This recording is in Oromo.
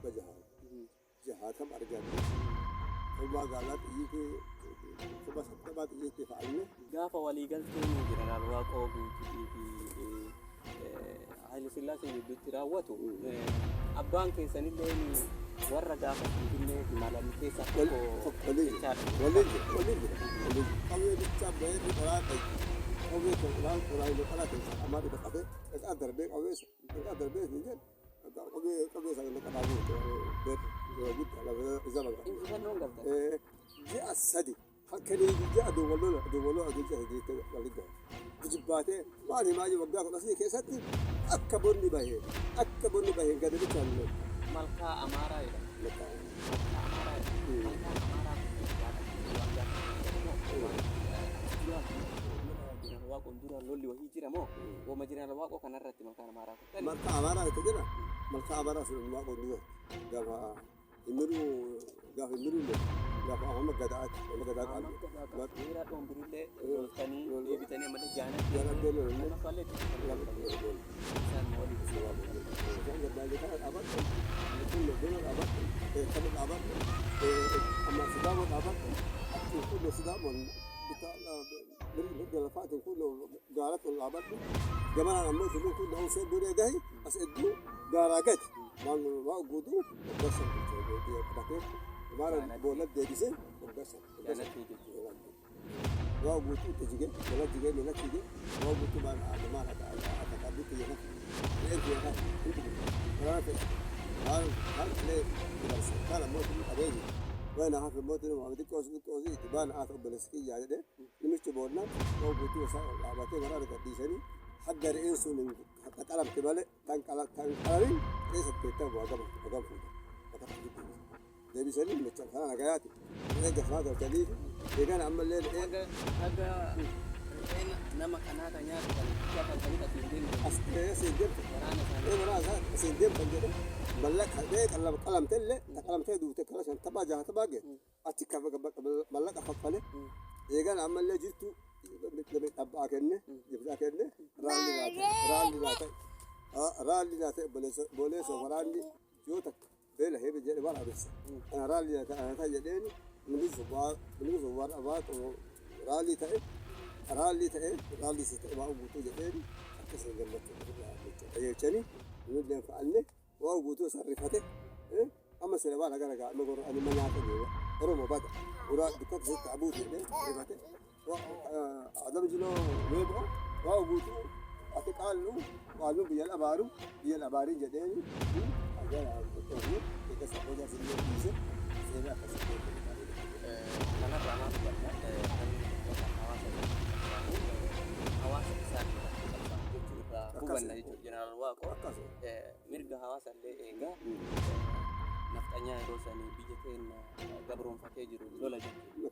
660 arganne. Kubbaa gaalaa xiyyiitii 80,000 xiyyiitii fa'anne. Gaafa waliigalteen Jeneraal Waaqoo Guutuutii fi Haayilasillaasee gidduutti raawwatu abbaan keessanillee warra gaafa Finfinnee imalan keessaa tokko jechaadha. Waliin jira, waliin jira, waliin jira. Qawwee bichaa bahee qoraa ta'e. Qawwee qoraan qoraan qoraa keessaa ammaa dhuga qabee dhaqaa darbee qawwee dhaqaa darbee hin jedhu. Qawwee qawwee sana dhaqaa guutuu guddaa lafa isa bakka. Injifannoon galtan. Ji'a 3 halkanii ji'a duwwaloon duwwaloo aduu ji'a 3tti waliin gahe. Jijibbaatee waan himaa jiru waggaa 13 keessatti akka bonni bahee akka bonni bahee gadi bichaan Malkaa Amaaraa jedhama. Malkaa Malkaa Amaaraa jedhama. Malkaan Amaaraa kun waan gaafa moo waan achi dura Jeneraal Waaqoon dura lolli wahii jira moo wama Jeneraal Waaqoo kanarratti malkaan Amaaraa kun? Malkaa Amaaraa itti jira. Malkaa Amaaraa sun Waaqoon dura gaafa Immiruu gaafa Immiruu illee gaafa amma gadaati amma gadaa qabu. Weeraa dhoombirillee loltanii deebitanii ammallee jaanatti Jaanatti lolanii. Lammaffaallee itti loltanii. Isaan waliin. Isaan gabbaalee kana dhaabadhu, kun lola dhaabadhu, kama dhaabadhu, amma Sidaamoo dhaabadhu, achi kun Sidaamoon bitaa mirga lafaatiin kun gaara kun dhaabadhu, gamanaan ammoo tulluun kun da'umsee buree gahi as hedduu gaaraa gadi waan waan guutuu waggaa 5 bulchee biyya qabatee maara boolla deebisee waggaa 5. Jaanatti jechuudha. Waa guutuu itti jige, lola jige, lola jige, waa guutuu maal maal akka qabdutti jedhan. Re'een kiyya kan hundi waraana fe'e. Maal maal filee dabarse. Kaan ammoo itti qabeeyyi. Waan hafe immoo itti nama xiqqoo xiqqoo itti baana haata obboleessi kiyyaa jedhee namichi boonna waa guutuu isaa ol dhaabatee waraana gadhiisanii hagga re'een sun hin qalamte malee tan qalamin re'ee 80 waa gama hagam fuute. Bakka tokkotti deebise. Deebisanii namicha karaa nagayaati. Re'ee gafaa galchanii eegana ammallee re'ee Haga haga re'een nama kanaa ta nyaatu kan kafaltanii asiin deemtan. As re'ee asiin deemtan. Waraana isaanii. Re'ee waraana isaa asiin deemtan jedhe mallaqa re'ee qalama qalamtellee ta qalamtee duute kara 50 60 gee achi mallaqa kaffale eegana ammallee jirtu dhabbaa kenne jibraa kenne raalli naa ta'e raalli naa ta'e raalli naa ta'e obboleessa waraanni yoo takka beela heebe jedhe waraabessa ana raalli naa ta'e ana ta'e jedheeni namni sun raalli ta'e raalli ta'e raalli si ta'e waa guutuu jedheeni akkasuma gammachuu ofirraa qajeelchanii nulleen fa'anne waa guutuu isaan rifate. Amma sila waan agara gaa amma gorra ani nyaata jiru Oromoo bada uraa dukkatti sitti abuuti jedhee rifate. Adam jiloo weeboo waa guutuu ati qaallu qaallu biyya abaaru biyya abaarin jedheeni agara oguu eega saboota sinne dhiise seenaa akkasii. Kanarraa maal hubanna? Namni tokko kan hawaasa irratti qabsaa'u hawaasa isaa irratti qabsaa'u jechuu irraa hubanna jechuudha. Jeneraal Waaqoo mirga hawaasa illee eegaa nafxanyaa yeroo sanii biyya keenya gabroonfatee jiru lola jechuudha.